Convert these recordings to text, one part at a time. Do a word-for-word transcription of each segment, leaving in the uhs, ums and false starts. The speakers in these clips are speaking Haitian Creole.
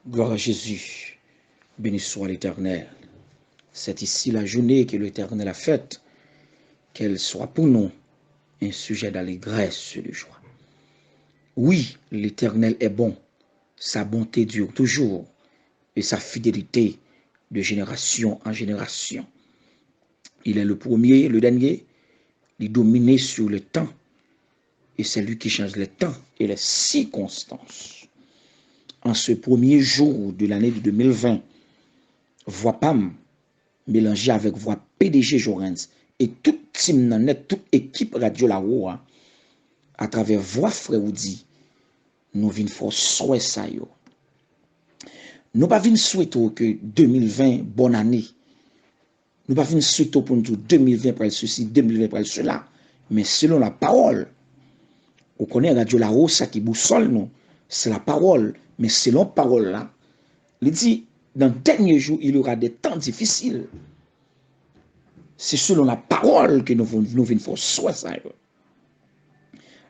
Gloire à Jésus. Béni soit l'Éternel. C'est ici la journée que l'Éternel a faite. Qu'elle soit pour nous un sujet d'allégresse et de joie. Oui, l'Éternel est bon. Sa bonté dure toujours et sa fidélité de génération en génération. Il est le premier, le dernier. Il domine sur le temps. Et c'est lui qui change les temps et les circonstances. En ce premier jour de l'année de deux mille vingt, vwa pa m melanje avèk vwa P D G Jorens e tout tim nan nèt, tout ekip Radyo Lawo a, atravè vwa frè Woody, nou vin fè w swè sa yo. Nou pa vin swete w ke de mil ven bòn ane. Nou pa vin swete w pou n di w de mil ven pral sesi, de mil ven pral sela. Men selon lapawòl, ou konnen Radyo Lawo, sa ki bousòl nou, se lapawòl. Men selon pawòl la, li di, dans les derniers jours, il y aura des temps difficiles. Se selon lapawòl ke nou, nou vin fè w swè sa yo.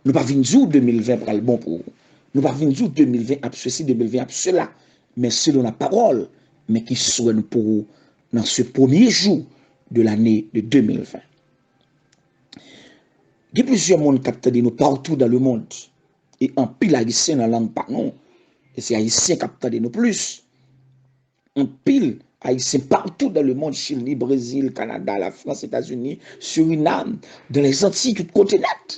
Nou pa vin di w de mil ven pral bon pou ou. Nou pa vin di w de mil ven ap sesi, de mil ven ap sela. Men selon lapawòl, men ki swè nou pou ou nan se premye jou de lane de de mil ven. Gen plizyè moun k ap tande nou partout dans le monde. E anpil Ayisyen nan lang pa nou. E se Ayisyen k ap tande nou plis. Anpil Ayisyen partout dans le monde, Chili, Brezil, Kanada, Lafrans, Etazini, Surinam, dans les Antilles, tout kote nèt.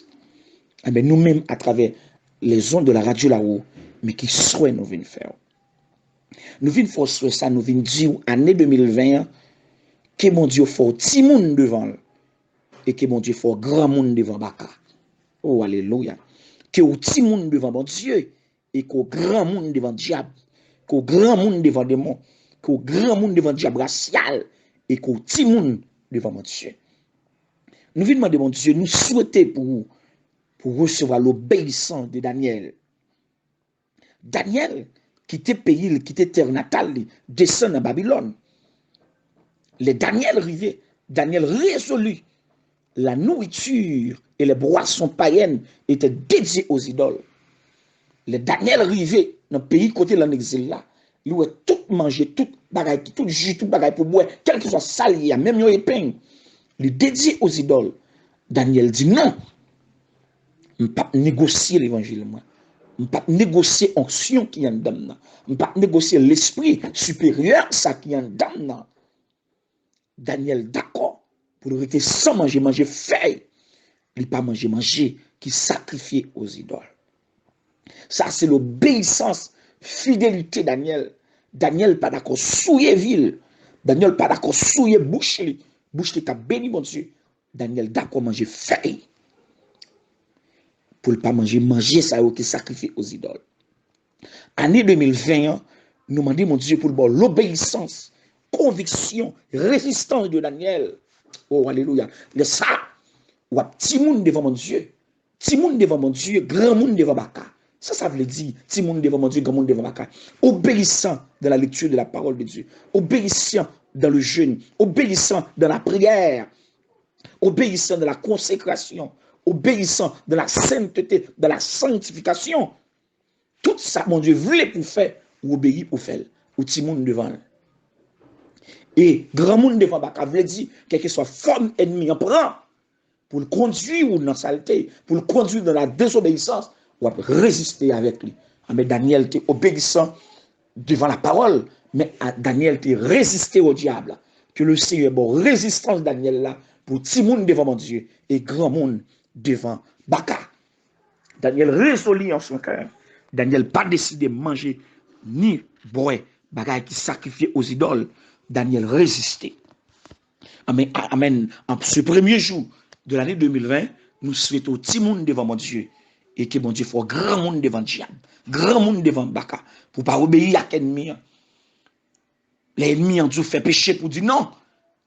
Enben, nou menm, atravè les ondes de la Radio Lawo, men ki swè nou vin fè w. Nou vin fè w swè sa, nou vin di w ane de mil ven an, ke Bondye fè w timoun devan l, e ke Bondye fè w granmoun devan baka. O, alelouya! Ke w timoun devan Bondye, e ke w granmoun devan dyab, ke w granmoun devan demon, ke w granmoun devan dyab rasyal, e ke w timoun devan Bondye. Nou vin mande Bondye, nou swete pou, pou resevwa lobeyisans de Danyèl. Danyèl kite peyi l, kite tè natal li, desann nan Babilòn. Lè Danyèl rive, Danyèl rezoli la nourriture et les boissons païennes étaient dédiées aux idoles. Lè Danyèl rive nan peyi kote l an egzil la, li wè tout manje, tout bagay, tout ji, tout bagay pou bwè, kèlkeswa sa l ye a, menm yon epeng, li dedye aux idoles. Danyèl di non. M p ap negosye levanjil mwen. M p ap negosye onksyon ki anndan m nan. M p ap negosye lespri siperyè sa ki anndan m nan. Danyèl dakò pou l rete san manje, manje fèy. Li pa manje manje ki sakrifye aux idoles. Sa se lobeyisans, fidelite Danyèl. Danyèl pa dakò souye vi l. Danyèl pa dakò souye bouch li. Bouch li k ap beni Bondye. Danyèl dakò manje fèy pou l pa manje manje sa yo ki sakrifye aux idoles. Ane de mil ven an, nou mande Bondye pou l ba w lobeyisans, konviksyon, rezistans de Danyèl. O, alelouya! Lè sa, w ap timoun devan Bondye. Timoun devan Bondye, granmoun devan baka. Sa sa vle di, timoun devan Bondye, granmoun devan baka? Obéissant dans la lecture de la parole de Dieu, obéissant dans le jeûne, obéissant dans la prière, obéissant dans la consécration, obéissant dans la sainteté, dans la sanctification. Tout sa Bondye vle pou fè, ou obeyi pou fè l. Ou timoun devan l. E granmoun devan baka vle di, kèlkeswa fòm ènmi an pran, pou l kondui w nan salte, pou l kondui w nan la désobéissance, w ap reziste avèk li. Anben, Danyèl te obeyisan devan lapawòl, men a, Danyèl te reziste au diable. Ke le Senyè ba w rezistans Danyèl la pou timoun devan Bondye e granmoun devan baka. Danyèl rezoli an son kè. Danyèl pa deside manje ni bwè bagay ki sakrifye aux idoles. Danyèl reziste. Amèn, amèn. An se premye jou de lane de mil ven, nou swete w timoun devan Bondye e ke Bondye fè w granmoun devan dyab, granmoun devan baka, pou w pa obeyi ak ènmi an. Lè ènmi an di w fè peche pou w di non,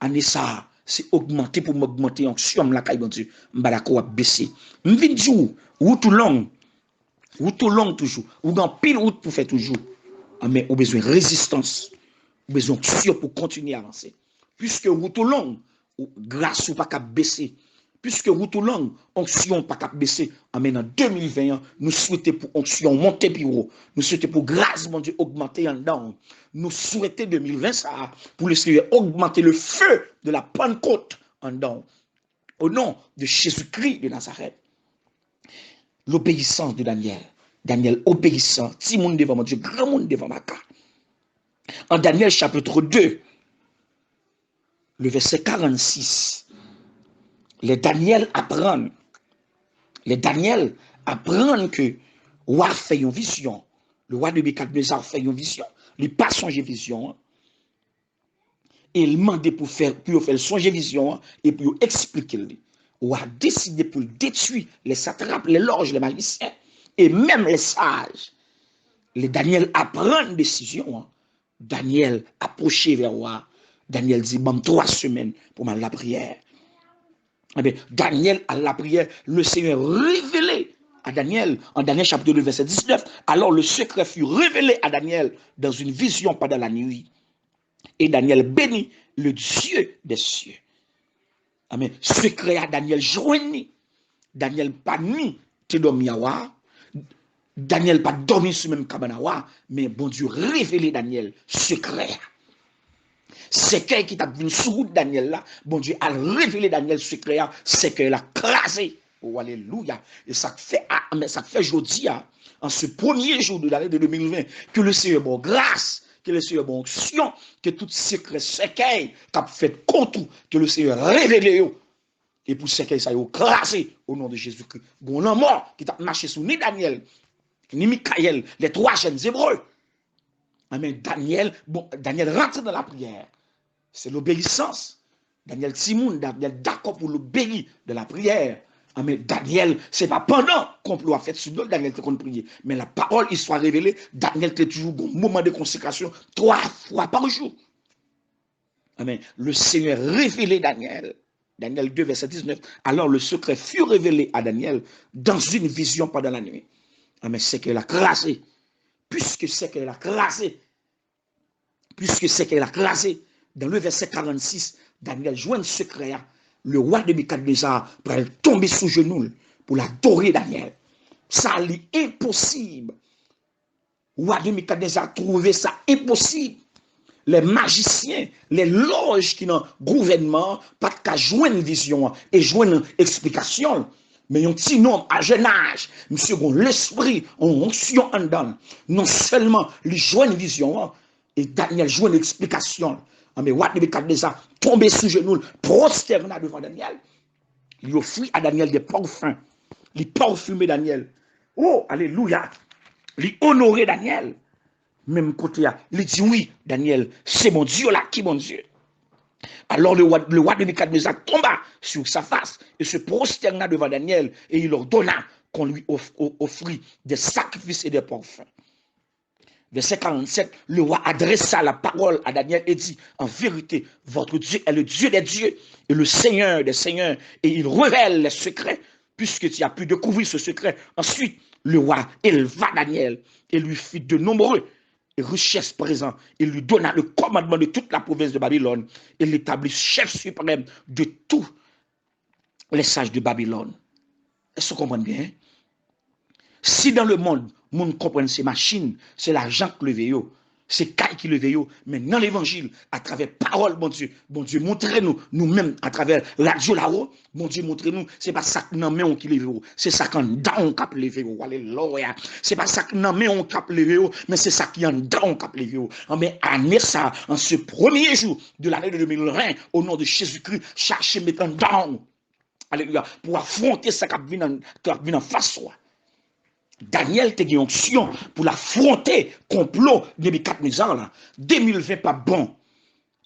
ane sa a, se ogmante pou m ogmante onksyon m lakay Bondye. M pa dakò w ap bese. M vin di w, wout ou long. Wout ou long toujou. Ou gen anpil wout pou fè toujou. Anben, ou bezwen rezistans. Ou bezwen onksyon pou kontinye avanse. Piske wout ou long, ou, gras ou pa ka bese. Piske wout ou long, onksyon pa t ap bese. Anben, nan de mil ven an, nou swete pou onksyon monte pi wo. Nou swete pou gras Bondye ogmante anndan w. Nou swete de mil ven sa a pou le Senyè ogmante le feu de la Pentecôte anndan w. Au nom de Jésus-Christ de Nazareth. L'obéissance de Daniel. Daniel obeyisan, timoun devan Bondye, granmoun devan maka. En Daniel chapitre deux, le verset quarante-six, lè Daniel aprann, lè Daniel aprann ke wa fè yon vizyon, le roi Nebikadnezar fè yon vizyon, li pa sonje vizyon an, e l mande pou fè, pou yo fè l sonje vizyon an e pou yo eksplike l li. Wa deside pou l detwi les satrapes, les loges, les magiciens, et même les sages. Lè Daniel aprann desizyon an, Daniel apwoche vè wa. Daniel di, ban m twa semèn pou m al lapriyè. Ebyen, Daniel al lapriyè, le Seigneur révélé à Daniel, en Daniel chapitre deux, verset dix-neuf, alors le secret fut révélé à Daniel dans une vision pendant la nuit. Et Daniel bénit le Dieu des cieux. Amen. Sekrè a Daniel jwenn li. Daniel pa ni te dòmi a wa. Daniel pa dòmi sou menm kabann a wa, men Bondye revele Daniel sekrè a. Sèkèy ki t ap vin sou wout Daniel la, Bondye al revele Daniel sekrè a, sèkèy la kraze. Oh, alelouya. E sa k fè, ah, men sa k fè jodi a, en ce premier jour de l'année de deux mille vingt, ke le Seyè ba w gras, ke le Seyè ba w onksyon, ke tout sekrè sèkèy k ap fèt kont ou, ke le Seyè revele yo. E pou sèkèy sa yo kraze, o non de Jezikri. Gon lanmò ki t ap mache sou ni Daniel, ni Mikayèl, les trois jeunes hébreux. Amen. Daniel, bon, Daniel rantre nan lapriyè. Se lobeyisans. Daniel timoun, Daniel dakò pou lobeyi de lapriyè. Amen. Daniel, se pa pandan konplo a fèt sou do l, Daniel te konn priye. Men la parole, istwa revele, Daniel te toujou gon moman de konsekrasyon twa fwa pa jou. Amen. Le Seigneur révélait Daniel. Daniel deux, verset dix-neuf. Alors le secret fut révélé à Daniel dans une vision pendant la nuit. Amen. Sèkèy la kraze. Puisque sèkèy la kraze, puisque sèkèy la kraze, dans le verset quarante-six, Daniel jwenn sekrè a. Le roi Nebikadnezar pral tonbe sou jenou l pou l adore Daniel. Sa li enposib. Wa Nebikadnezar twouve sa enposib. Lè majisyen, lè lòj ki nan gouvènman an pa t ka jwenn vizyon an e jwenn eksplikasyon l. Men yon ti nonm a jèn aj, misye gon lespri, yon onksyon anndan l. Non sèlman li jwenn vizyon an, e Danyèl jwenn eksplikasyon l. Anben, wa Nebikadneza tonbe sou jenou l, pwostène devan Danyèl. Li ofri a Danyèl de parfum. Li pafime Danyèl. Oh, alelouya! Li onore Danyèl. Menm kote a, li di, wi, Danyèl, se Bondye w la ki Bondye. Alors le roi, le roi Nebikadneza tomba sur sa face et se prosterna devant Daniel et il ordonna qu'on lui off- offrît des sacrifices et des parfums. Verset quarante-sept, le roi adressa la parole à Daniel et dit, en vérité, votre Dieu est le Dieu des dieux et le Seigneur des seigneurs, et il révèle les secrets, puisque tu as pu découvrir ce secret. Ensuite, le roi éleva Daniel et lui fit de nombreux et richesses présents. Il lui donna le commandement de toute la province de Babylone et l'établit chef suprême de tous les sages de Babylone. Èske w konprann byen? Si dans le monde, moun konprann se machin, se lajan k leve yo, se kay ki leve yo, men nan levanjil, atravè pawòl Bondye, Bondye montre nou, nou menm, atravè radyo Lawo, Bondye montre nou, se pa sa k nan men w ki leve w, se sa k anndan w k ap leve w. Alelouya. Se pa sa k nan men w k ap leve w, men se sa ki anndan w k ap leve w. Anben, ane sa, en ce premier jour de l'année de deux mille vingt, au nom de Jésus-Christ, chache met anndan w. Alelouya. Pou afwonte sa k ap vin an, k ap vin anfas ou a. Danyèl te gen onksyon pou l afwonte konplo Nebikadneza la. De mil ven p ap bon.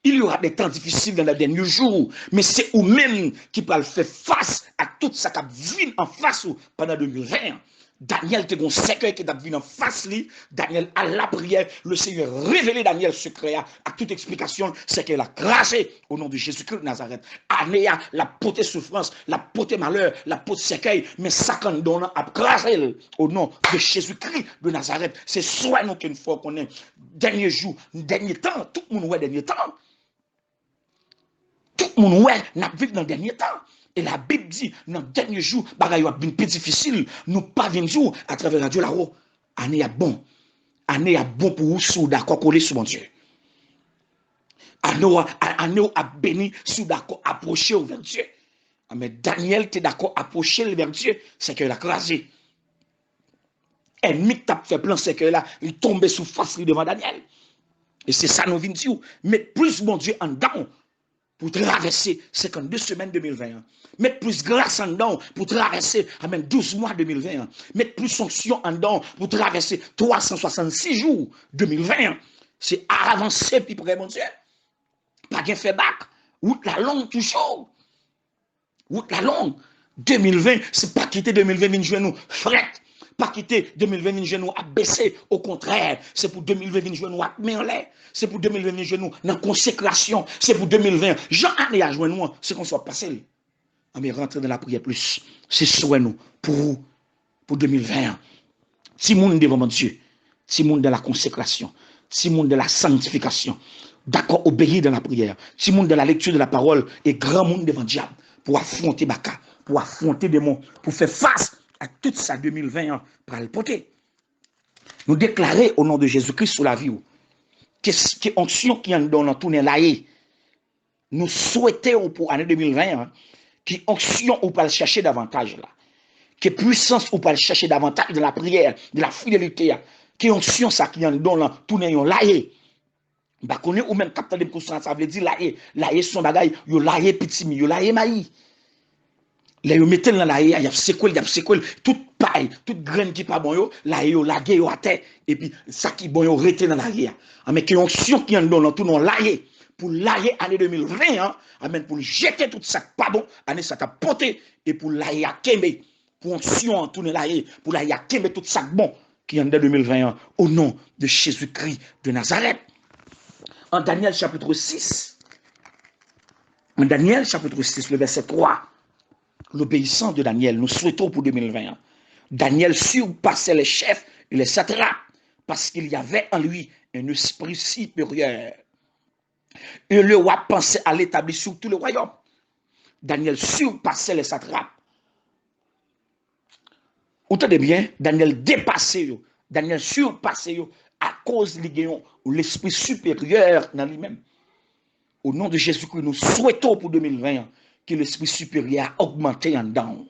Il y aura des temps difficiles dans les derniers jours, men se ou menm ki pral fè fas ak tout sa k ap vin anfas ou pandan de mil ven an. Danyèl te gon sèkèy ki t ap vin anfas li. Danyèl al lapriyè. Le Seigneur revele Danyèl sekrè a ak tout eksplikasyon l. Sèkèy la kraze o non de Jezikri de Nazarèt. Ane a, l ap pote soufrans, l ap pote malè, l ap pote sèkèy, men sa k anndan w lan ap kraze l o non de Jezikri de Nazarèt. Se swè nou ke n fè w konnen. Dènye jou, dènye tan, tout moun wè dènye tan. Tout moun wè n ap viv nan dènye tan. E Labib di, nan dènye jou, bagay yo ap vin pi difisil. Nou pa vin di w atravè radyo la, o, ane a bon. Ane a bon pou ou si w dakò kole sou Bondye. Ane w, ane w ap beni si w dakò apwoche w vè Dye. Anben, Danyèl te dakò apwoche l vè Dye, sèkèy la kraze. Ènmi k t ap fè plan sèkèy la, li tonbe sou fas li devan Danyèl. E se sa nou vin di w. Met plis Bondye anndan w pou travèse senkannde semèn de mil ven an. Met plis gras anndan w pou travèse, amèn, douz mwa de mil ven an. Met plis onksyon anndan w pou travèse twa san swasannsis jou de mil ven an. Se avanse pi pre Bondye. Pa gen fè bak. Wout la long toujou. Wout la long. De mil ven, se pa kite de mil ven vin jwenn ou frèt. Pa kite de mil ven vin jwenn ou ap bese. Okontrè, se pou de mil ven vin jwenn ou ak men anlè. Se pou de mil ven vin jwenn ou nan konsekrasyon. Se pou de mil ven, jan ane a jwenn ou an, se konsa w ap pase l. Anben, rantre nan lapriyè plis. Se swè nou pou ou, pou de mil ven an. Timoun devan Bondye. Timoun dans la consécration. Timoun dans la sanctification. Dakò, obeyi dans la prière. Timoun dans la lecture de la parole. E granmoun devan dyab. Pou afwonte baka. Pou afwonte demon. Pou fè fas ak tout sa de mil ven an pral pote. Nou deklare o non de Jezi Kris sou lavi w. Ke, ke onksyon ki anndan w lan tounen laye. Nou swete w pou ane de mil ven an, ke onksyon ou pral chèche davantaj la, ke pwisans ou pral chèche davantaj de la priyè, de la fidelite a, ke onksyon sa ki anndan w lan tounen yon laye. M pa konnen ou menm k ap tande m konsa, sa vle di laye. Laye se yon bagay, yo laye pitimi, yo laye mayi. Lè yo mete l nan laye a, y ap sekwe l, y ap sekwe l. Tout pay, tout grenn ki pa bon yo, laye yo lage yo atè. Epi sa ki bon yo rete nan laye a. Anben, ke onksyon ki anndan w lan tounen yon laye. Pou laye ane de mil ven an, amèn, pou l jete tout sa k pa bon, ane sa t ap pote, e pou laye a kenbe. Pou onksyon an tounen laye, pou laye a kenbe tout sa k bon ki anndan de mil ven an, o non de Jezi Kri de Nazarèt. An Danyèl chapit sis, an Danyèl chapit sis, le vèsè twa, l'obéissance de Daniel, nou swete w pou de mil ven an. Daniel surpassait les chefs et les satrapes parce qu'il y avait en lui un esprit supérieur. Et le roi pensait à l'établir sur tout le royaume. Daniel surpassait les satrapes. Ou tande byen, Danyèl depase yo. Danyèl sipase yo akoz li gen yon lespri siperyè nan li menm. O non de Jezikri, nou swete w pou de mil ven an, ke lespri siperyè a ogmante anndan w.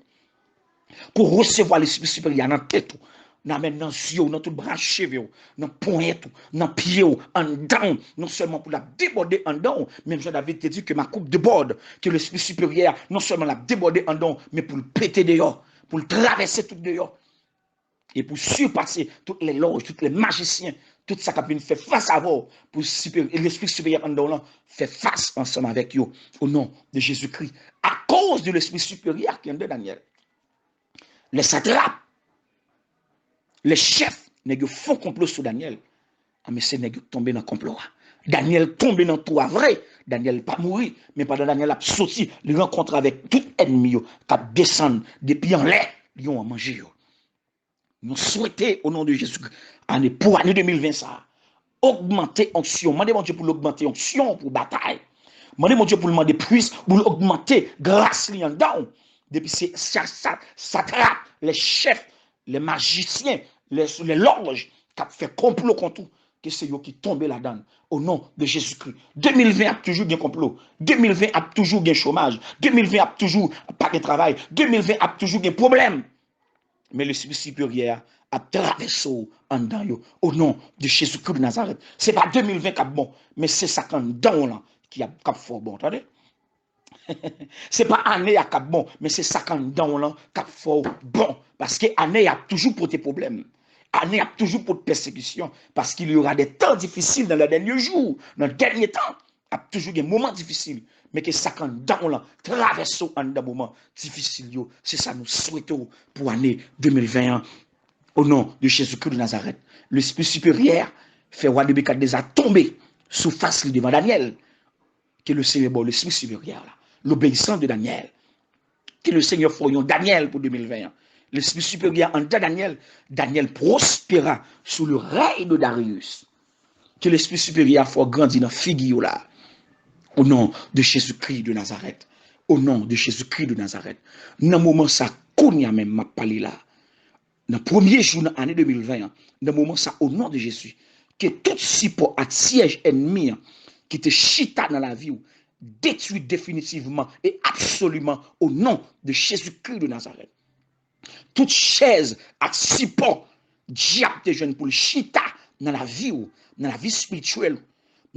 Ke w resevwa lespri siperyè a nan tèt ou, nan men, nan zye w, nan tout branch cheve w, nan ponyèt ou, nan pye w, anndan w, non sèlman pou l ap debòde anndan w, menm jan David te di, que ma coupe déborde, ke lespri siperyè a, non sèlman l ap debòde anndan w, men pou l pete deyò, pou l travèse tout deyò. E pou sipase tout lè lòj, tout lè majisyen, tout sa k ap vin fè fas avè w, pou sipe-, lespri siperyè anndan w lan, fè fas ansanm avèk yo, o non de Jezikri, akoz de lespri siperyè ki anndan Danyèl. Lè satrap, lè chèf, nèg yo fè konplo sou Danyèl. Anben, se nèg yo tonbe nan konplo a. Danyèl tonbe nan twou a vre. Danyèl pa mouri, men pandan Danyèl ap soti, li rankontre avèk tout ènmi yo k ap desann depi anlè, lyon an manje yo. Nou swete, o non de Jezikri, ane, pou ane de mil ven sa a, ogmante onksyon. Mande Bondye pou l ogmante onksyon pou batay. Mande Bondye pou l mande plis, pou l ogmante gras li anndan w. Depi se sa, sa, satrap, lè chèf, lè majisyen, lè, lè lòj k ap fè konplo kont ou, ke se yo ki tonbe ladan l. O non de Jezikri. De mil ven ap toujou gen konplo. De mil ven ap toujou gen chomaj. De mil ven ap toujou pa gen travay. De mil ven ap toujou gen pwoblèm. Men lespri siperyè a ap travèse w anndan yo. O non de Jezikri de Nazarèt. Se pa de mil ven k ap bon, men se sa k anndan w lan ki ap, k ap fè w bon, tande? Se pa ane a k ap bon, men se sa k anndan w lan k ap fè w bon. Paske ane a ap toujou pote pwoblèm. Ane a ap toujou pote pèsekisyon. Parce qu'il y aura des temps difficiles dans les derniers jours, nan dènye tan. Ap toujou gen moman difisil, men ke sa k anndan w lan travèse w anndan moman difisil yo. Se sa nou swete w pou ane de mil ven an. O non de Jezikri de Nazarèt, lespri siperyè fè wa Nebikadneza tonbe sou fas li devan Danyèl. Ke le Senyè ba w lespri siperyè la, lobeyisans de Danyèl. Ke le Senyè fè w yon Danyèl pou de mil ven an. Lespri siperyè anndan Danyèl, Danyèl prospéra sous le règne de Darius. Ke lespri siperyè a fè w grandi nan figi w la. O non de Jezikri de Nazarèt. o non de Jezikri de Nazarèt. Nan moman sa, kounye a menm m ap pale la, nan premye jou nan ane de mil ven an, nan moman sa, o non de Jezi, ke tout sipò ak syèj ènmi an ki te chita nan lavi w, detwi definitivman e absoliman o non de Jezikri de Nazarèt. Tout chèz ak sipò dyab te jwenn pou l chita nan lavi w, nan lavi espirityèl ou,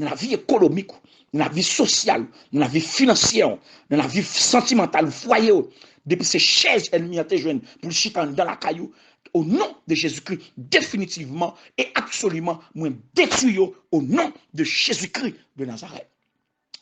nan lavi ekonomik ou, nan lavi sosyal ou, nan lavi finansyè ou, nan lavi santimantal ou, fwaye ou, depi se chèz ènmi an te jwenn pou l chita anndan lakay ou, o non de Jezikri, definitivman e absoliman, mwen detwi yo o non de Jezikri de Nazarèt.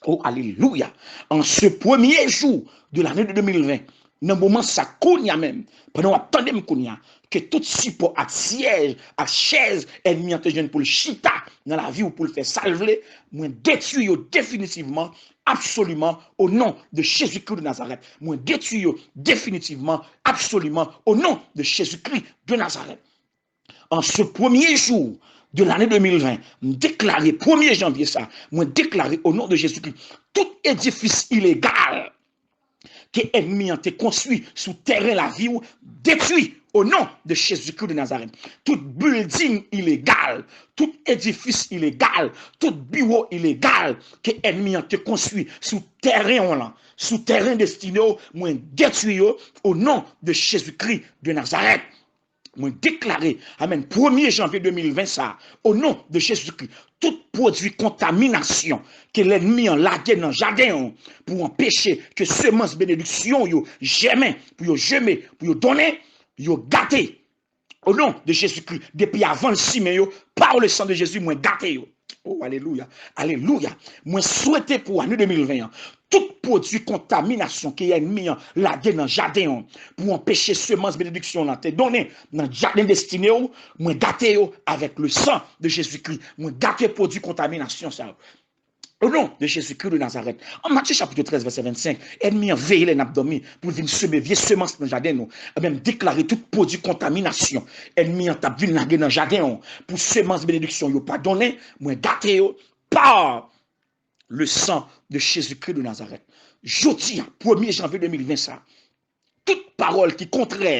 Oh, alelouya! An se premye jou de lane de de mil ven, nan moman sa, kounye a menm, pandan w ap tande m kounye a, ke tout sipò ak syèj, ak chèz ènmi an te jwenn pou l chita nan lavi w, pou l fè sa l vle, mwen detwi yo definitivman, absoliman, o non de Jezikri de Nazarèt. Mwen detwi yo definitivman, absoliman, o non de Jezikri de Nazarèt. An se premye jou de lane de mil ven, m deklare, premye janvye sa, mwen deklare o non de Jezikri, tout edifis ilegal ke ènmi an te konstwi sou tèren lavi w, detwi o non de Jezikri de Nazarèt. Tout bilding ilegal, tout edifis ilegal, tout biwo ilegal ke ènmi an te konstwi sou tèren w lan, sou tèren destine w, mwen detwi yo o non de Jezikri de Nazarèt. Mwen deklare, amèn, premye janvye de mil ven sa, o non de Jezikri, tout pwodui kontaminasyon ke lènmi an lage nan jaden w pou anpeche ke semans benediksyon yo jèmen, pou yo jeme, pou yo donnen, yo gate. O non de Jezikri, depi avan l simen yo, pa le san de Jezi, mwen gate yo. Oh, alelouya, alelouya. Mwen swete pou ane de mil ven an, tout pwodui kontaminasyon ke ènmi an lage nan jaden w pou anpeche semans benediksyon lan te donnen nan jaden destine w, mwen gate yo avèk le san de Jezikri. Mwen gate pwodui kontaminasyon sa yo. O non de Jezikri de Nazarèt. An Matye chapit trèz, vèsè vennsenk, ènmi an veye lè n ap dòmi pou l vin seme vye semans nan jaden nou. Ebyen, m deklare tout pwodui kontaminasyon ènmi an t ap vin lage nan jaden w pou semans benediksyon yo pa donnen, mwen gate yo pa le san de Jezikri de Nazarèt. Jodi a, premye janvye de mil ven sa, tout pawòl ki kontrè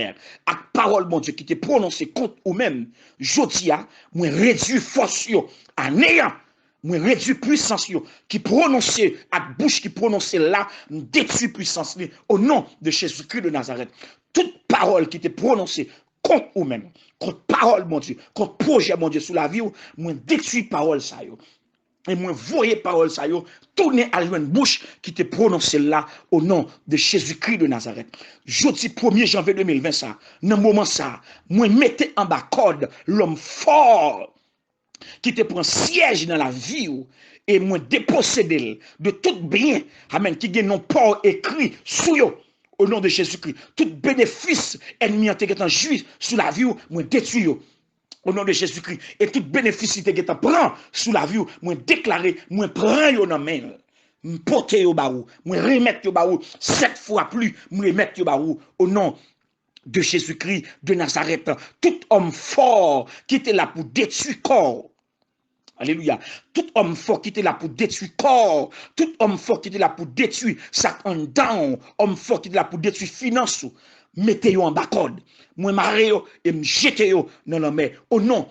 ak pawòl Bondye ki te pwononse kont ou menm, jodi a, mwen redui fòs yo a neyan. Mwen redui pwisans yo ki pwononse ak bouch ki pwononse l la, m detwi pwisans li o non de Jezikri de Nazarèt. Tout pawòl ki te pwononse kont ou menm, kont pawòl Bondye, kont pwojè Bondye sou lavi w, mwen detwi pawòl sa yo. E mwen voye pawòl sa yo tounen al jwenn bouch ki te pwononse l la o non de Jezikri de Nazarèt. Jodi premye janvye de mil ven sa, nan moman sa, mwen mete anba kòd lòm fò ki te pran syèj nan lavi w, e mwen deposede l de tout byen, amèn, ki gen non pa w ekri sou yo, o non de Jezikri. Tout benefis ènmi an te gentan jwi sou lavi w, mwen detwi yo o non de Jezikri. E tout benefis li te gentan pran sou lavi w, mwen deklare, mwen pran yo nan men l. M pote yo ba ou, mwen remèt yo ba ou, sèt fwa pli, mwen remèt yo ba ou, o non de Jezikri de Nazarèt. Tout òm fò ki te la pou detwi kò w. Alelouya. Tout òm fò ki te la pou detwi kò w. Tout òm fò ki te la pou detwi sa k anndan w. Òm fò ki te la pou detwi finans ou. Mete yo anba kòd. Mwen mare yo e m jete yo nan lanmè. O non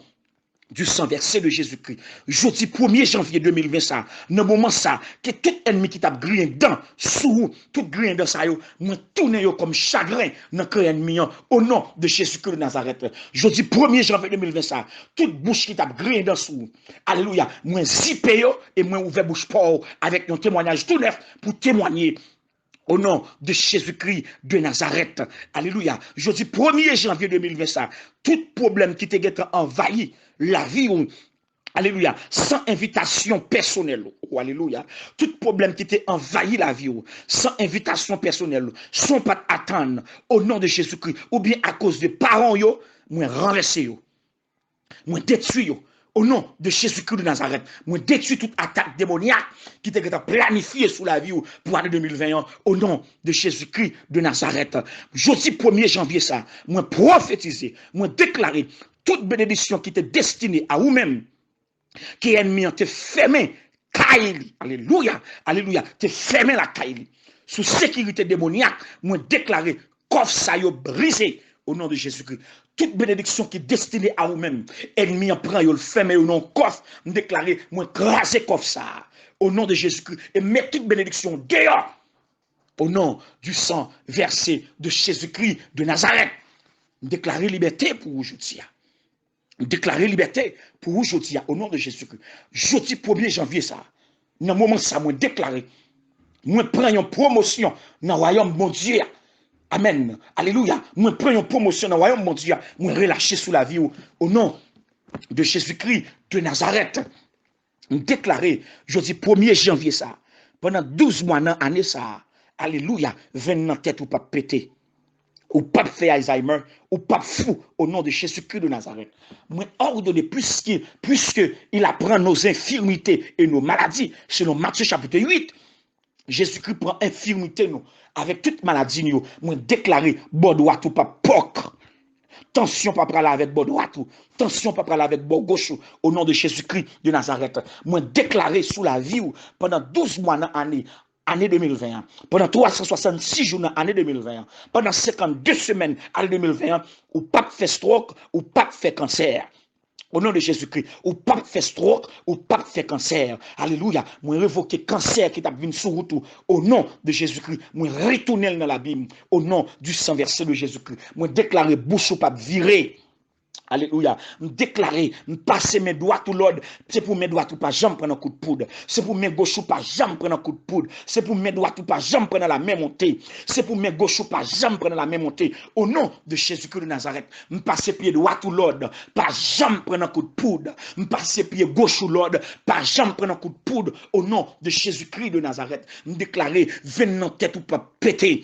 du sang versé de Jésus-Christ. Jodi premye janvye de mil ven sa, nan moman sa, ke tout ènmi ki t ap griyen dan sou ou, tout griyen dan sa yo, mwen tounen yo kòm chagren nan kè ènmi an, o non de Jezikri de Nazarèt. Jodi premye janvye de mil ven sa, tout bouch ki t ap griyen dan sou ou, alelouya, mwen zipe yo e mwen ouvè bouch pa w avèk yon temwayaj tou nèf pou temwanye o non de Jezikri de Nazarèt. Alelouya. Jodi premye janvye de mil ven sa, tout pwoblèm ki te gentan anvayi lavi w, alelouya, san envitasyon pèsonèl ou, alelouya, tout pwoblèm ki te anvayi lavi w, san envitasyon pèsonèl ou, san w pa t atann, o non de Jezikri, oubyen akoz de paran w yo, mwen ranvèse yo. Mwen detwi yo. O non de Jezikri de Nazarèt, mwen detwi tout atak demonyak ki te gentan planifye sou lavi w pou ane de mil ven an, o non de Jezikri de Nazarèt. Jodi premye janvye sa, mwen pwofetize, mwen deklare tout benedisyon ki te destine a ou menm, ke ènmi an te fèmen kay li, alelouya, alelouya, te fèmen lakay li. sou sekirite demonyak, mwen deklare kòf sa yo brize o non de Jezikri. Tout benediksyon ki destine a ou menm, ènmi an pran yo, l fèmen yo nan yon kòf, m deklare, mwen kraze kòf sa a o non de Jezikri e met tout benediksyon deyò o non du sang versé de Jésus-Christ de Nazareth. M deklare libète pou ou jodi a. M deklare libète pou ou jodi a, o non de Jezikri. Jodi premye janvye sa a, nan moman sa, mwen deklare, mwen pran yon pwomosyon nan wayòm Bondye a. Amèn. Alelouya. Mwen pran yon pwomosyon nan wayòm Bondye a. Mwen relache sou lavi w, o non de Jezikri de Nazarèt. M deklare, jodi premye janvye sa a, pandan douz mwa nan ane sa a, alelouya, venn nan tèt ou p ap pete. Ou p ap fè Alzheimer, ou p ap fou, o non de Jezikri de Nazarèt. Mwen òdone, puiske, puiske il a pran nos infirmités et nos maladies, selon Matthieu chapitre huit, Jezikri pran enfimite nou, avèk tout maladi nou yo. Mwen deklare, bò dwat ou p ap pòk. Tansyon pa prale avèk bò dwat ou. Tansyon pa prale avèk bò goch ou. O non de Jezikri de Nazarèt, mwen deklare sou lavi w, pandan douz mwa nan ane, ane de mil ven an, pandan twa san swasannsis jou nan ane de mil ven an, pandan senkannde semèn ane de mil ven an, ou p ap fè stròk, ou p ap fè kansè. O non de Jezikri, ou p ap fè stròk, ou p ap fè kansè. Alelouya. Mwen revoke kansè ki t ap vin sou wout ou. O non de Jezikri, mwen retounen l nan labim. O non du sang versé de Jezikri, mwen deklare bouch ou p ap vire. Alelouya. M deklare, m pase men dwat ou lòd. Se pou men dwat ou pa janm pran nan kout poud. Se pou men goch ou pa janm pran nan kout poud. Se pou men dwat ou pa janm pran nan lamen monte. Se pou men goch ou pa janm pran nan lamen monte. O non de Jezikri de Nazarèt, m pase pye dwat ou lòd, pa janm pran nan kout poud. M pase pye goch ou lòd, pa janm pran nan kout poud. O non de Jezikri de Nazarèt, m deklare venn nan tèt ou p ap pete.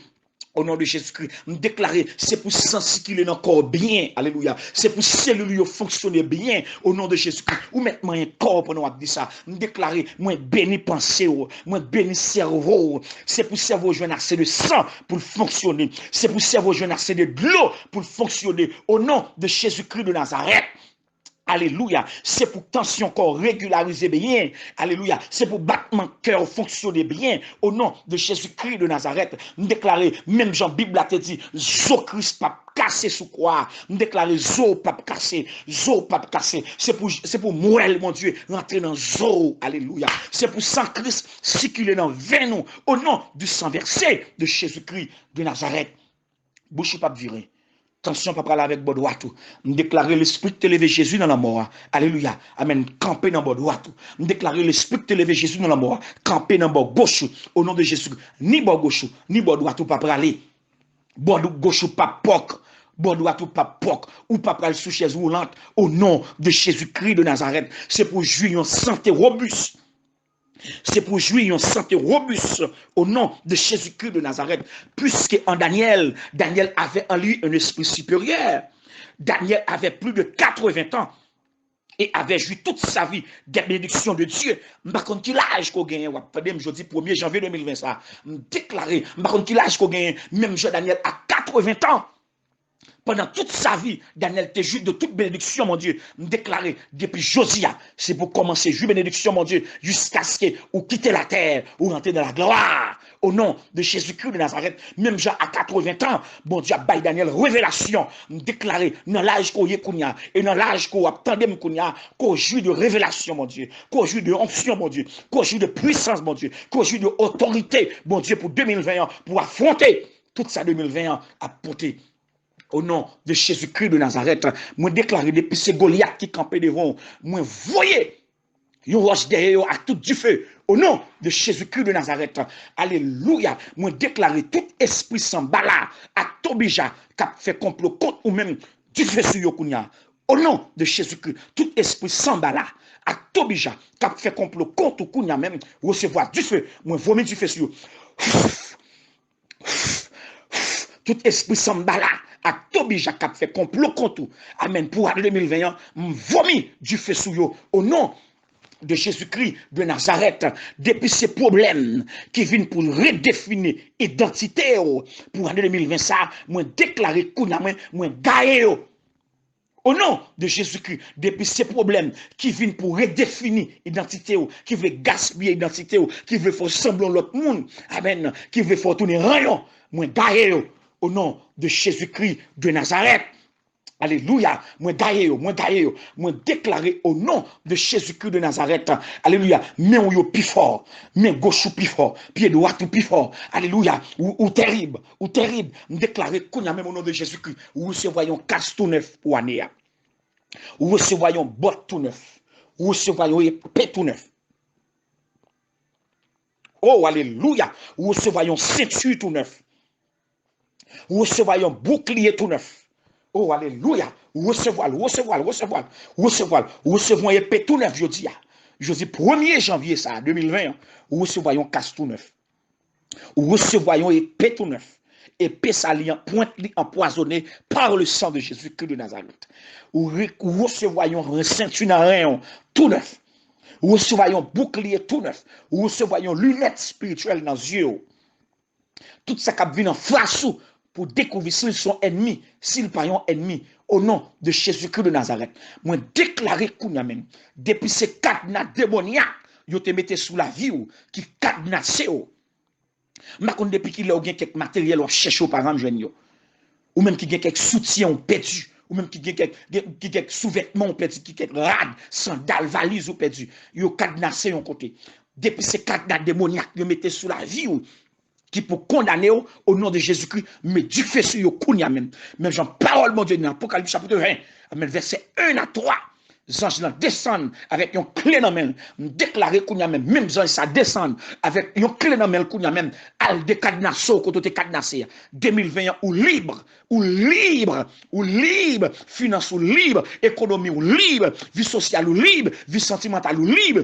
O non de Jezikri, m deklare se pou san sikile nan kò w byen. Alelouya. Se pou selil yo fonksyone byen. O non de Jezikri, ou mèt manyen kò w pandan w ap di sa. M deklare, mwen beni panse w, mwen beni sèvo w. Se pou sèvo w jwenn ase de san pou l fonksyone. Se pou sèvo w jwenn ase de dlo pou l fonksyone. O non de Jezikri de Nazarèt. Alelouya. Se pou tansyon kò w regilarize byen. Alelouya. Se pou batman kè w fonksyone byen. O non de Jezikri de Nazarèt, m deklare, menm jan Bib la te di, zo Kris p ap kase sou kwa a. M deklare, zo w p ap kase. Zo w p ap kase. Se pou, se pou mwèl Bondye rantre nan zo w. Alelouya. Se pou san Kris sikile nan venn ou. O non du sang versé de Jezikri de Nazarèt. Bouch ou p ap vire. Tansyon p ap prale avèk bò dwat ou. M deklare lespri ki te leve Jezi nan lanmò a. Alelouya. Amèn. Kanpe nan bò dwat ou. M deklare lespri ki te leve Jezi nan lanmò a. Kanpe nan bò goch ou. O non de Jezi. Ni bò goch ou, ni bò dwat ou p ap prale. Bò dou-, goch ou p ap pòk. Bò dwat ou p ap pòk. Ou p ap pral sou chèz woulant. O non de Jezikri de Nazarèt. Se pou w jwi yon sante wobis. Se pou jwi yon sante wobis o non de Jezikri de Nazarèt. Puisque en Daniel, Daniel avait en lui un esprit supérieur. Daniel avait plus de quatre-vingts ans et avait joui toute sa vie des bénédictions de Dieu. M pa konn ki laj ke w genyen, w ap tande m jodi premye janvye de mil ven sa. M deklare, m pa konn ki laj ke w genyen, menm jan Daniel a quatre-vingts ans. Pandan tout sa vi, Daniel te jwi de tout benediksyon Bondye. M deklare, depi jodi a, se pou w kòmanse jwi benediksyon Bondye jiskaske ou kite latè, ou rantre nan laglwa. O non de Jezikri de Nazarèt, menm jan a katreven tan, Bondye ap bay Daniel revelasyon. M deklare, nan laj ke w ye kounye a, e nan laj ke w ap tande m kounye a, ke w jwi de revelasyon Bondye, ke w jwi de onksyon Bondye, ke w jwi de pwisans Bondye, ke w jwi de otorite Bondye pou de mil ven an, pou w afwonte tout sa de mil ven an ap pote. O non de Jezikri de Nazarèt, mwen deklare depi se Golyat ki kanpe devan w, mwen voye yon wòch dèyè yo ak tout dife. O non de Jezikri de Nazarèt, alelouya, mwen deklare tout espri sanbala ak tobija k ap fè konplo kont ou menm, dife sou yo kounye a. O non de Jezikri, tout espri sanbala ak tobija k ap fè konplo kont ou kounye a menm, resevwa dife, mwen vomi dife sou yo. Tout espri sanbala ak tobija k ap fè konplo kont ou. Amèn. Pou ane de mil ven an, m vomi dife sou yo. O non de Jezikri de Nazarèt, depi se pwoblèm ki vin pou redefini idantite w pou ane de mil ven sa, mwen deklare kounye a, mwen, mwen gaye yo. O non de Jezikri, depi se pwoblèm ki vin pou redefini idantite w, ki vle gaspiye idantite w, ki vle fè w sanble yon lòt moun, amèn, ki vle fè w tounen ranyon, mwen gaye yo. O non de Jezikri de Nazarèt. Alelouya. Mwen gaye yo, mwen gaye yo. Mwen deklare o non de Jezikri de Nazarèt. Alelouya. Men w yo pi fò. Men goch ou pi fò. Pye dwat ou pi fò. Alelouya. Ou, ou terib. Ou terib. M deklare kounye a menm o non de Jezikri. Ou resevwa yon kas tou nèf pou ane a. Ou resevwa yon bòt tou nèf. Ou resevwa yon epe tou nèf. Oh, alelouya. Ou resevwa yon senti tou nèf. Ou resevwa yon boukliye tou nèf. Oh, alelouya. Ou resevwa l, ou resevwa l, ou resevwa l, ou resevwa l. Ou resevwa yon epe tou nèf jodi a. Jodi premye janvye sa a, de mil ven an, ou resevwa yon kas tou nèf. Ou resevwa yon epe tou nèf. Epe sa li an pwent li anpwazonnen par le sang de Jésus-Christ de Nazareth. Ou re-, ou resevwa yon senti nan ren w tou nèf. Ou resevwa yon boukliye tou nèf. Ou resevwa yon linèt espirityèl nan zye w. Tout sa k ap vin anfas ou pou dekouvri si l se yon ènmi, si l pa yon ènmi. O non de Jezikri de Nazarèt, mwen deklare kounye a menm, depi se kadna demonyak yo te mete sou lavi w ki kadnase w. M pa konn depi kilè w gen kèk materyèl w ap chèche w pa janm jwenn yo. Ou menm ki gen kèk soutyen w pèdi, ou menm ki gen kèk, gen, ki kèk souvètman w pèdi, ki kèk rad, sandal, valiz ou pèdi. Yo kadnase yon kote. Depi se kadna demonyak yo mete sou lavi w, ki pou kondane w, o non de Jezikri, met dife sou yo kounye a menm. Menm jan pawòl Bondye nan Apokalips chapit ven, amèn, vèsè en a twa, zanj lan desann avèk yon kle nan men l. M deklare kounye a menm, menm zanj sa desann avèk yon kle nan men l kounye a menm, al dekadnase w kote w te kadnase a. De mil ven an, ou lib, ou lib, ou lib, finans ou lib, ekonomi ou lib, vi sosyal ou lib, vi santimantal ou lib.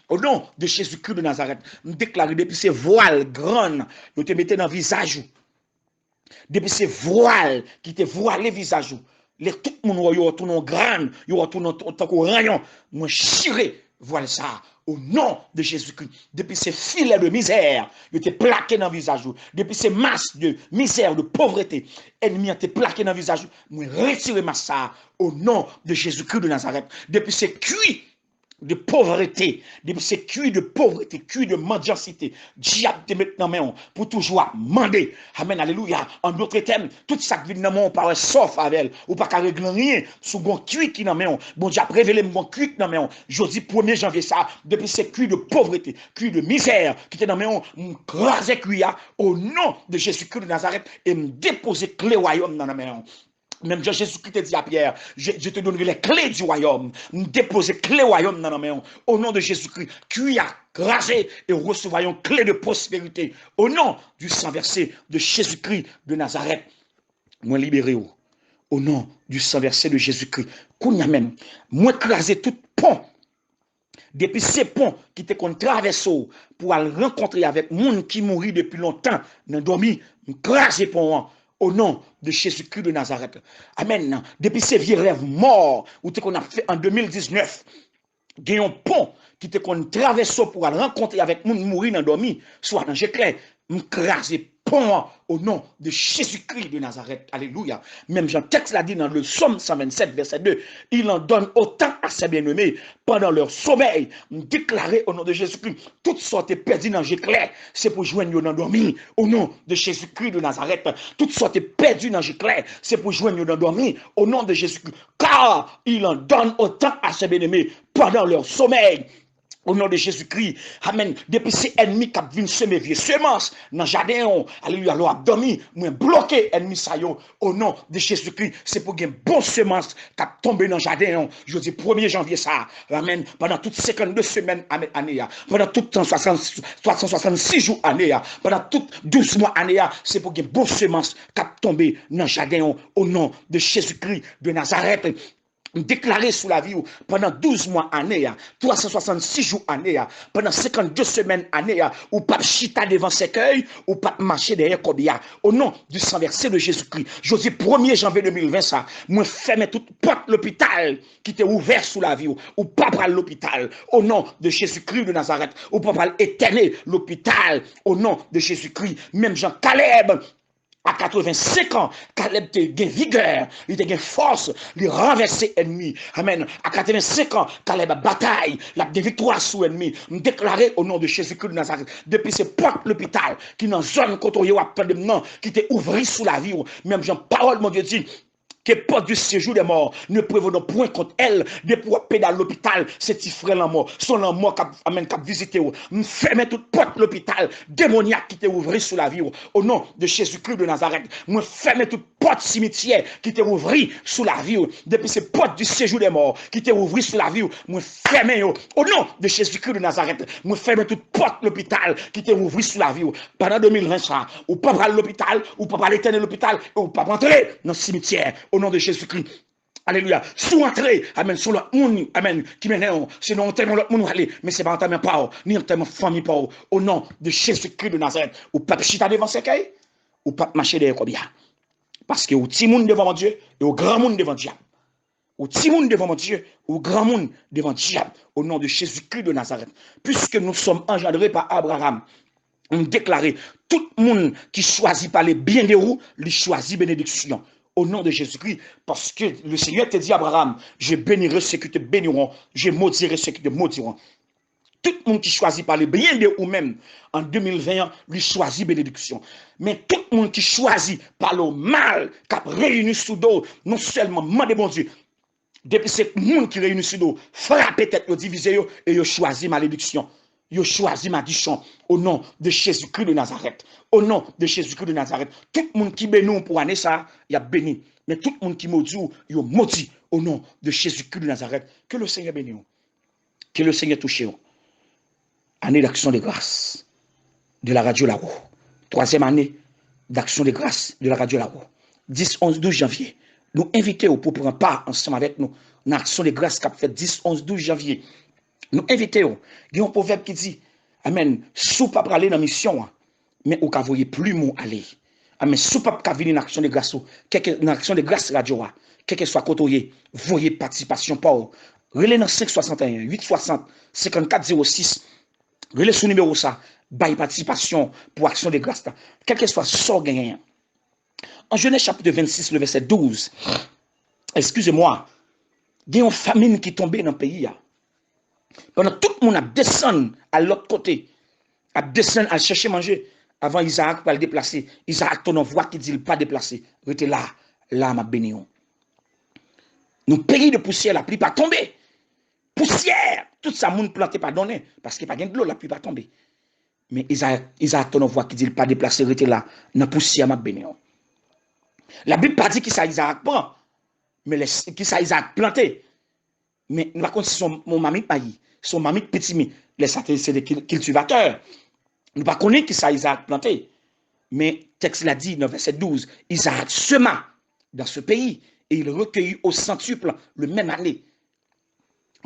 O non de Jezikri de Nazarèt, m deklare depi se vwal grann yo te mete nan vizaj ou, depi se vwal ki te vwale vizaj ou, lè tout moun wè w, yo wè w tounen yon grann, yo wè w tounen yon, tankou ranyon, mwen chire vwal sa a. O non de Jezikri, depi se filè de mizè yo te plake nan vizaj ou, depi se mas de mizè, de povrete, ènmi an te plake nan vizaj ou, mwen retire mas sa a. O non de Jezikri de Nazarèt, depi se kwi de povrete, depi se kwi de povrete, kwi de mandyansite, dyab te met nan men w pou toujou ap mande. Amèn, alelouya. An dòt tèm, tout sa k vin nan men w, ou pa wè sa w fè avè l. Ou pa ka regle anyen. Si w gon kwi ki nan men w, Bondye ap revele m gon kwi ki nan men w. Jodi premye janvye sa, depi se kwi de povrete, kwi de mizè ki te nan men w, m kraze kwi a, o non de Jezikri de Nazarèt, e m depoze kle wayòm nan, nan men w. Menm jan Jezikri te di a Pyè, je, je te donnerai les clés du royaume. M depoze kle wayòm nan nan men w. O non de Jezikri, kwi a kraze e w resevwa yon kle de pwosperite. O non du sang versé de Jésus-Christ de Nazareth. Mwen libere w. O non du sang versé de Jésus-Christ. Kounye a menm, mwen kraze tout pon. Depi se pon ki te konn travèse w pou al rankontre avèk moun ki mouri depi lontan nan dòmi, m kraze pon an, o non de Jezikri de Nazarèt. Amèn. Depi se vye rèv mò ou te konn ap fè an de mil diznèf, gen yon pon ki te konn travèse w pou al rankontre avèk moun mouri nan dòmi, swa nan je klè, m kraze pon an o non de Jezikri de Nazarèt. Alelouya. Menm jan tèks la di nan le Psaume cent vingt-sept, verset deux, il en donne autant à ses bien-aimés pendant leur sommeil. M deklare o non de Jezikri, tout sa w te pèdi nan je klè, se pou jwenn yo nan dòmi, o non de Jezikri de Nazarèt. Tout sa w te pèdi nan je klè, se pou jwenn yo nan dòmi, o non de Jezikri. Car il en donne autant à ses bien-aimés pendant leur sommeil. O non de Jezikri, amèn. Depi se ènmi k ap vin seme vye semans nan jaden w, alelouya, lè w ap dòmi, mwen bloke ènmi sa yo. O non de Jezikri, se pou gen bon semans k ap tonbe nan jaden w. Jodi premye janvye sa a, amèn. Pandan tout senkannde semèn ane, ane a, pandan tout tan swasant, twa san swasannsis jou ane a, pandan tout douz mwa ane a, se pou gen bon semans k ap tonbe nan jaden w. O non de Jezikri de Nazarèt. M deklare sou lavi w, pandan douz mwa ane a, twa san swasannsis jou ane a, pandan senkannde semèn ane a, ou p ap chita devan sèkèy, ou p ap mache dèyè kòbya. O non du sang versé de Jésus-Christ, jodi premye janvye de mil ven sa, mwen fèmen tout pòt lopital ki te ouvè sou lavi w. Ou pa pral lopital. O non de Jezikri de Nazarèt, ou pa pral etène lopital. O non de Jezikri, menm jan Kalèb A katrevensenk an, Kalèb te gen vigè, li te gen fòs, li ranvèse ènmi. Amèn. A katrevensenk an, Kalèb ap batay, l ap gen viktwa sou ènmi. M deklare o non de Jezikri de Nazarèt, depi se pòt lopital ki nan zòn kote w ye w ap tande m nan, ki te ouvri sou lavi w, menm jan pawòl Bondye di, que porte du séjour des morts ne prévaudront point contre elle. Depi w ap pede al lopital, se ti frè lanmò, se yon lanmò k ap, amèn, k ap vizite w. M fèmen tout pòt lopital demonyak ki te ouvri sou lavi w. O non de Jezikri de Nazarèt, mwen fèmen tout pòt simityè ki te ouvri sou lavi w. Depi se pòt du séjour des morts ki te ouvri sou lavi w, mwen fèmen yo. O non de Jezikri de Nazarèt, mwen fèmen tout pòt lopital ki te ouvri sou lavi w. Pandan de mil ven sa, ou p ap al lopital, ou p ap al etène lopital, e ou p ap antre nan simityè. O non de Jezikri. Alelouya. Si w antre, amèn, se yon lòt moun, amèn, ki mennen w. Se nan antèman lòt moun w ale, men se pa antèman pa w, ni antèman fanmi pa w. O non de Jezikri de Nazarèt, ou p ap chita devan sèkèy, ou p ap mache dèyè kòbya. Paske ou timoun devan Bondye, e ou granmoun devan dyab. Ou timoun devan Bondye, ou granmoun devan dyab. O non de Jezikri de Nazarèt. Puisque nous sommes engendrés par Abraham, m deklare, tout moun ki chwazi pale byen de ou, li chwazi benediksyon. O non de Jezikri, paske le Seigneur te di Abraham, je bénirai ceux qui te béniront, je maudirai ceux qui te maudiront. Tout moun ki chwazi pale byen de ou menm an de mil ven an, li chwazi benediksyon. Men tout moun ki chwazi pale w mal, k ap reyini sou do w, non sèlman mande Bondye, depi se moun ki reyini sou do w, frape tèt yo, divize yo, e yo chwazi malediksyon. Yo chwazi madichon. O non de Jezikri de Nazarèt. O non de Jezikri de Nazarèt. Tout moun ki beni w pou ane sa a, y ap beni. Men tout moun ki modi w, yo modi. O non de Jezikri de Nazarèt. Ke le Senyè beni w. Ke le Senyè touche w. Année d'action de grâce de la Radio Laro. Twazyèm ane d'action de grâce de la Radio Laro. Dis, onz, douz janvye. Nou envite w pou pran pa ansanm avèk nou nan aksyon de gras k ap fèt dis, onz, douz janvye. Nou envite w. Gen yon pwovèb ki di, amèn, si w pa prale nan misyon an, men ou ka voye plim ou ale. Amèn, si w p ap ka vini nan aksyon de gras ou, kèlke, nan aksyon de gras radyo a, kèlkeswa kote w ye, voye patisipasyon pa w. Rele nan senk swasanteyen, uit swasant, senkannkat zewo sis. Rele sou nimewo sa, bay patisipasyon pou aksyon de gras la. Kèlkeswa sa w genyen an. An Jenèz chapit vennsis, le vèsè douz, eskize mwa, gen yon famin ki tonbe nan peyi a. Pandan tout moun ap desann al lòt kote, ap desann al chèche manje, avan Izarak pral deplase, Izarak tande yon vwa ki di l pa deplase, rete la, la m ap beni w. Yon peyi de pousyè, lapli pa tonbe. Pousyè, tout sa moun plante pa donnen, paske pa gen dlo, lapli pa tonbe. Men Izarak, Izarak tande yon vwa ki di l pa deplase, rete la, nan pousyè m ap beni w. Labib pa di kisa Izarak pran, men lè, kisa Izarak plante. Men nou pa konn si se yon, yon mamit mayi, se yon mamit pitimi. Lè sa te, se te kil-, kiltivatè. Nou pa konnen kisa Izarak plante. Men tèks la di nan vèsè douz, Izarak sema dans ce pays et il recueillit au centuple le même année.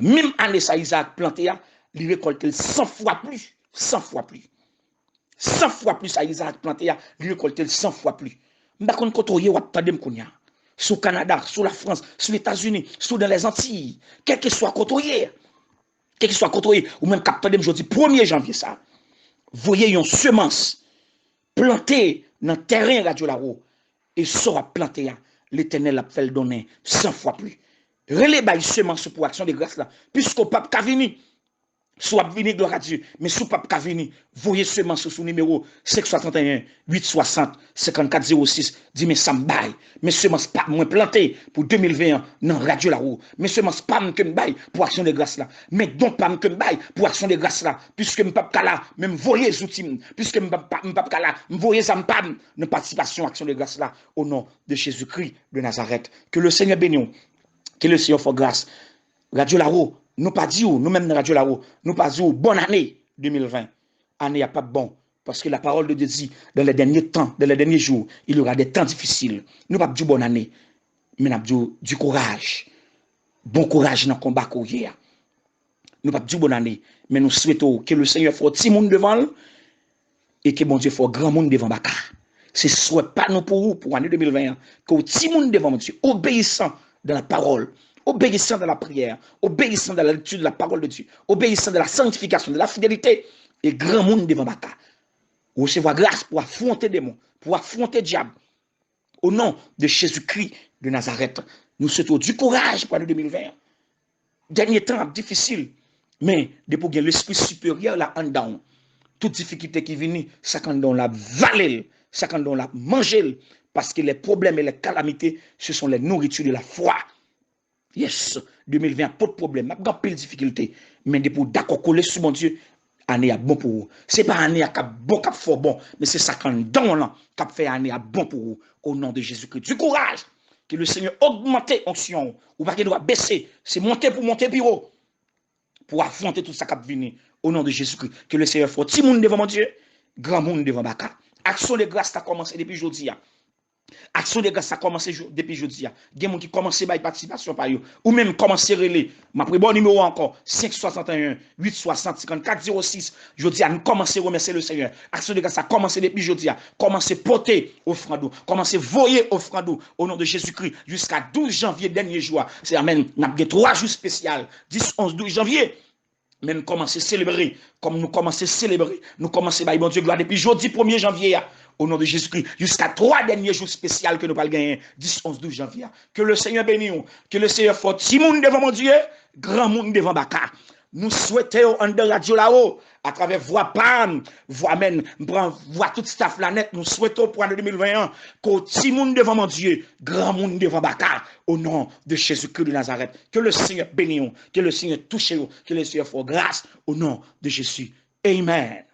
Menm ane sa Izarak plante a, li rekòlte l san fwa plis, san fwa plis. San fwa plis sa Izarak plante a, li rekòlte l san fwa plis. M pa konn kote w ye, w ap tande m kounye a. Sou Kanada, sou Lafrans, sou Letazini, sou dan Lèzantiy, kèlkeswa kote w ye. Kèlkeswa kote w ye, ou menm k ap tande m jodi premye janvye sa, voye yon semans, plante nan tèren Radyo Laro, e sa w ap plante a, Letènèl ap fè l donnen san fwa plis. Rele bay semans ou pou aksyon de gras la, piske w p ap ka vini. Si w ap vini, glwa a Dye. Men si w p ap ka vini, voye semans ou sou nimewo senk swasanteyen, uit swasant, senkannkat zewo sis. Di, men sa m bay. Men semans pa m mwen plante pou de mil ven an nan Radyo Laro. Men semans pa m ke m bay pou aksyon de gras la. Men don pa m ke m bay pou aksyon de gras la. Piske m p ap ka la, men m voye zouti m. Piske m p ap, m p ap ka la, m voye zam pa m nan patisipasyon aksyon de gras la. O non de Jezikri de Nazarèt. Ke le Senyè beni w. Ke le Senyè fè w gras. Radyo Laro, nou pa di w, nou menm nan Radyo Laro, nou pa di w bòn ane de mil ven. Ane a p ap bon. Paske la parole de Dieu dit, dans les derniers temps, dans les derniers jours, il y aura des temps difficiles. Nou p ap di w bòn ane, men n ap di w du courage. Bon kouraj nan konba ke w ye a. Nou p ap di w bòn ane, men nou swete w ke le Senyè fè w timoun devan l, e ke Bondye fè w granmoun devan baka. Se swè pa nou pou ou, pou ane de mil ven an, ke w timoun devan Bondye, obéissant dans la parole, obéissant dans la prière, obéissant dans la lecture de la parole de Dieu, obéissant dans la sanctification, dans la fidélité, e granmoun devan baka. Resevwa gras pou afwonte demon, pou afwonte dyab, Au nom de Jésus-Christ de Nazareth, nou swete w di kouraj pou ane de mil ven an. Dènye tan ap difisil, men depi w gen lespri siperyè la anndan w, tout difikilte ki vini, sa k anndan w la ap vale l, sa k anndan w la ap manje l, paske les problèmes et les calamités, ce sont les nourritures de la foi. Yes, de mil ven an pot pwoblèm, ap gen anpil difikilte, men depi w dakò kole sou Bondye, ane a bon pou ou. Se pa ane a k ap bon k ap fè w bon, men se sa k anndan w lan k ap fè ane a bon pou ou. Au nom de Jésus-Christ, du courage. Ke le Senyè ogmante onksyon w. Ou pa gen dwa bese. Se monte pou monte pi wo. Pou afwonte tout sa k ap vini. Au nom de Jésus-Christ, ke le Senyè fè w timoun devan Bondye, granmoun devan baka. Aksyon de gras la kòmanse depi jodi a. Aksyon de gras la kòmanse depi jodi a. Gen moun ki kòmanse bay patisipasyon pa yo. Ou menm kòmanse rele. M ap rebò nimewo a ankò. Senk swasanteyen, uit swasant, senkannkat zewo sis. Jodi a, nou kòmanse remèsye le Senyè. Aksyon de gras la kòmanse depi jodi a. Kòmanse pote ofrann ou. Kòmanse voye ofrann ou. Au nom de Jésus-Christ, jiska douz janvye, dènye jou a. Se amèn. N ap gen twa jou espesyal. Dis, onz, douz janvye. Men nou kòmanse selebre. Kòm nou kòmanse selebre, nou kòmanse bay Bondye glwa depi jodi premye janvye a. Au nom de Jésus-Christ, jiska twa dènye jou espesyal ke nou pral genyen, dis, onz, douz janvye a. Ke le Senyè beni w. Ke le Senyè fè w timoun devan Bondye, granmoun devan baka. Nou swete w anndan radyo la o, atravè vwa pa m, vwa men, m pran vwa tout staff la nèt, nou swete w pou ane de mil ven an, ke w timoun devan Bondye, granmoun devan baka, au nom de Jésus-Christ de Nazareth. Ke le Senyè beni w, ke le Senyè touche w, ke le Senyè fè w gras, au nom de Jésus. Amen.